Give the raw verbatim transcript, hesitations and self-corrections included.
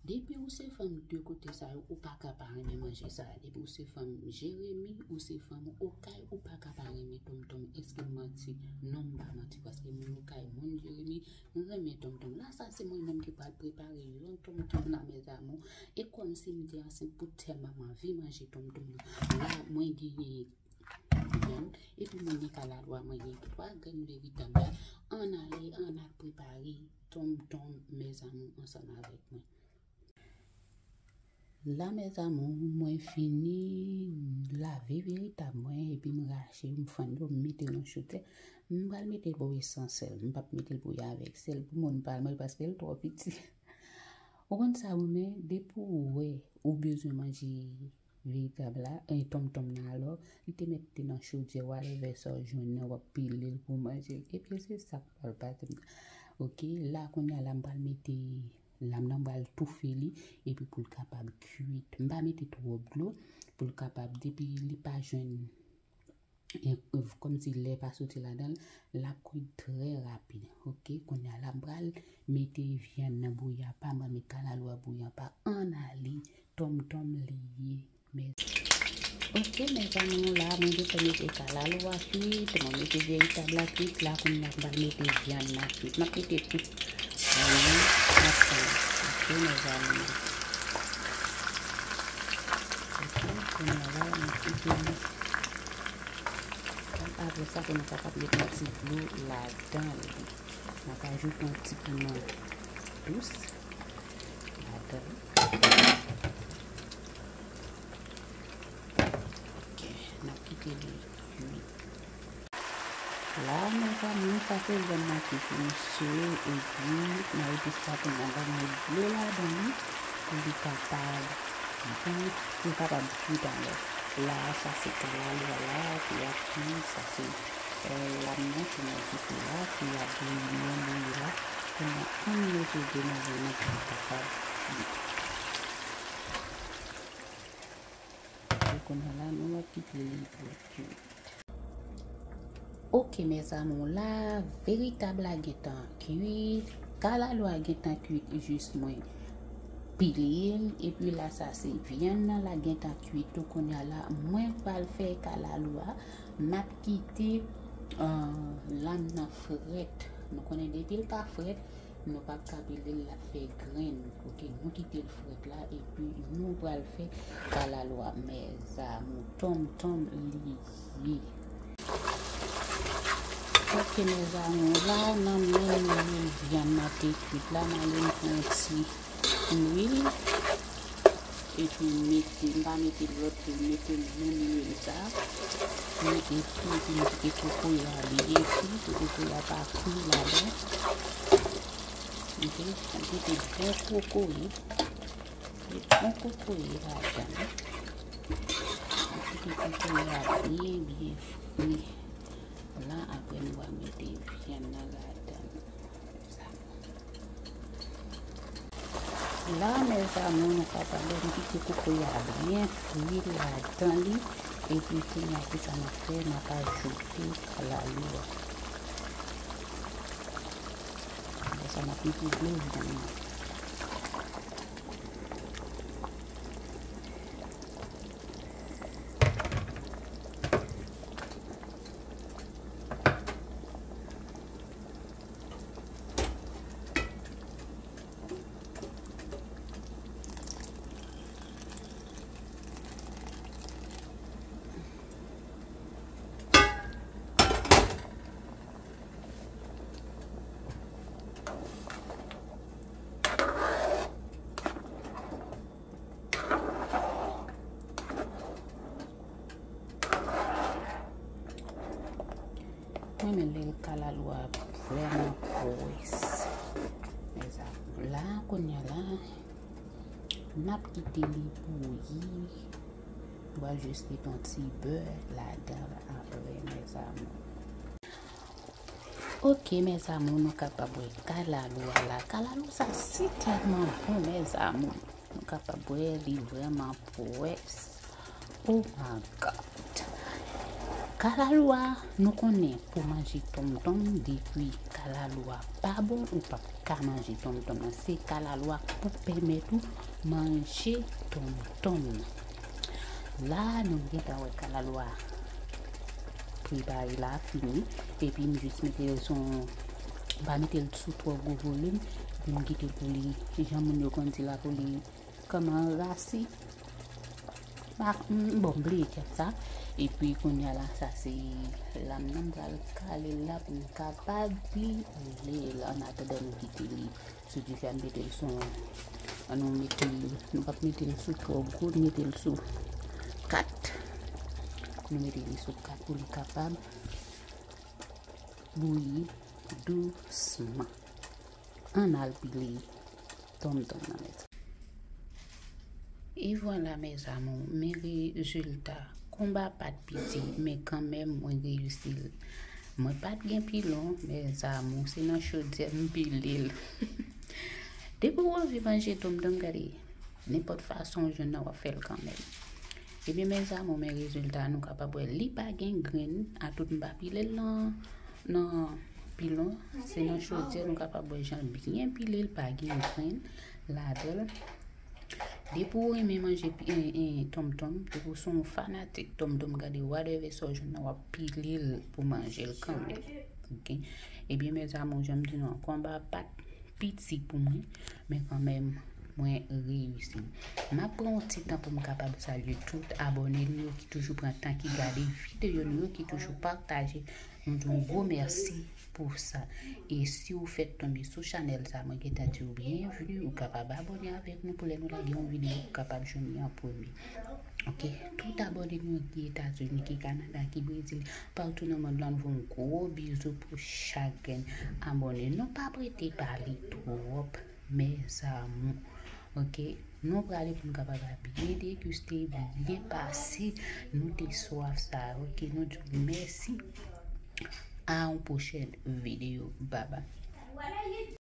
Depi ou se fanm de kote sa yo, ou pa ka pa renmen manje sa. Depi ou se fanm Jeremi, ou se fanm Okay, ou pa ka pa renmen tonmtonm. Èske m manti? Non, m pa manti, paske moun Okay, moun Jeremi renmen tonmtonm. La sa se mwen menm ki pral prepare yon tonmtonm la, mes amours. E kòmsi m te ansent pou tèlman m anvi manje tonmtonm nan. La mwen genyen vyann, epi mwen gen kalalou a, mwen gen twa grenn veritab la. Ann ale, ann al prepare tonmtonm, mes amours, ansanm avèk mwen. La, mes amours, mwen fini lave veritab mwen, epi m rache, m fann yo, m mete nan chodyè. M pral mete bouyi san sèl, m p ap mete l bouyi avèk sèl pou moun pa mal, paske l twò piti. Ou konn sa ou men, depi ou wè ou bezwen manje veritab la, e tonmtonm nan alò, li te mete nan chodyè, whatever sa w jwenn nan, w ap pile l pou w manje l. Ebyen, se sa k pral pase. Oke, la, kounye a la, m pral mete, lam nan m pral toufe li, epi pou l kapab kuit. M pa mete twòp dlo, pou l kapab, depi li pa jwenn e, e, kòmsi lè pa soti ladan l, l ap kwit trè rapid. Oke, kounye a la, m pral mete vyann nan bouyi apa, m pral met kalalou a bouyi apa, ann ale, tonmtonm li ye. Mes, oke, mes amours, la, mwen gentan mete kalalou a kwit, mwen mete veritab la kwit, la, kounye a, m pral mete vyann nan kwit. M ap mete tout, euh, ansanm. Oke, mes amours. Oke, kounye a la, mwen kite li. Apre sa, pou nou kapab met yon ti dlo ladan li. N ap ajoute yon ti piman dous ladan li. Oke, n ap kite li kui. La, mes amours, sa se vyann nan ki fin swe, epi nan epis la tou, n ap met dlo ladan li pou li kapab bouyi, pou li kapab kuit anlè. La, sa se kalalou a la ki ap kui, sa se, euh, lam nan ki nan dife la, ki ap bouyi, li an bouyi la, pou nou ann mete de nan vyann nan pou li kapab kui. E kounye a la, nou ap kite li pou l kuit. Oke, mes amours, la, veritab la gentan kuit, kalalou a gentan kuit, jis mwen pile l, epi la, sa se vyann nan la gentan kuit tou. Kounye a la, mwen pral fè kalalou a, m ap kite, euh, lam nan frèt. Nou konnen depi l pa frèt, nou p ap ka pile l, l ap fè grenn. Oke, nou kite l frèt la, epi nou pral fè kalalou a. Mes amours, tonmtonm li ye. Oke, mes amours, la, nan menm lwil vyann nan te kuit la, m ale m pran ti lwil. Epi m mete, m pa mete lòt lwil, m mete menm lwil sa. M mete fri, epi m kite kokoye a byen fri, pou kokoye a pa fri ladan. Oke, m kite bon kokoye. Met bon kokoye ladan. M kite kokoye a byen, byen fri. La, apre nou va mete vyann nan ladan. La, mes amours, nou kapab wè m kite kokoye a byen fri ladan li. Epi, kounye a, kisa n ap fè? N ap ajoute kalalou a. Apre sa, n ap mete dlo vyann nan. Mwen renmen lè kalalou a vrèman pwès. Mezanmi, la, kounye a la, n ap kite li bouyi. Nou va jis met yon ti bè ladan l apre, mezanmi. Ok, mes amours, nou kapab wè kalalou a la. Kalalou sa si tèlman bon, mes amours. Nou kapab wè li vrèman pwès. Oh my God. Kalalou a, nou konnen pou manje tonmtonm, depi Kalalou a pa bon, ou p ap ka manje tonmtonm nan. Se kalalou a k pou pèmèt ou manje tonmtonm nan. La, nou gentan wè kalalou a prepare la, fini. Epi m jis mete l sou, m pa mete l sou twò gwo volim. Epi m kite l pou li, jan moun yo konn di la, pou li kòman rasi. Bon, m bliye kèt sa. Epi kounye a la, sa se lam nan, m pral kale l la pou m kapab pile l. An atandan nou kite li sou dife a, m mete l sou, an nou mete l, nou p ap mete l sou twò gwo, mete l sou kat. Nou mete li sou kat pou li kapab bouyi dousman. Ann al pile tonmtonm nan, mezanmi. E vwala, mes amours, men rezilta. Konba pa t piti, men kanmenm mwen reyisi l. Mwen pa t gen pilon, mes amours, se nan chodyè m pile l. Depi w anvi manje tonmtonm, gade, nenpòt fason w jwenn nan, w ap fè l kanmenm. Ebyen, mes amours, men rezilta, nou kapab wè li pa gen grenn, atout m pa pile l nan, nan pilon, se nan chodyè nou kapab wè jan l byen pile, l pa gen grenn ladan l. Depi w renmen manje pi- en, en, tonmtonm, depi w se yon fanatik tonmtonm, gade, whatever sa w jwenn nan, w ap pile l pou manje l kanmenm. Ok? Ebyen, mes amours, jan m di nou an, konba pa t piti pou mwen, men kanmenm, mwen reyisi. M ap pran yon ti tan pou m kapab salye tout abòne nou yo ki toujou pran tan, ki gade videyo nou yo, ki toujou pataje. Nou di yon gwo mèsi pou sa. E si w fèk tonbe sou chanèl sa, mwen gentan di w byenveni. Ou kapab abòne avèk nou pou lè nou lage yon videyo, ou kapab jwenn li an premye. Ok, tout abòne nou yo ki Etazini, ki Kanada, ki Brezil, patou nan mond lan, nou voye yon gwo bizou pou chagren abòne. Nou p ap rete pale twòp, mes amours. Ok, nou prale pou nou kapab byen degiste, byen pase. Nou te swaf sa, ok, nou di w mèsi. A yon pwochèn videyo. Bye bye.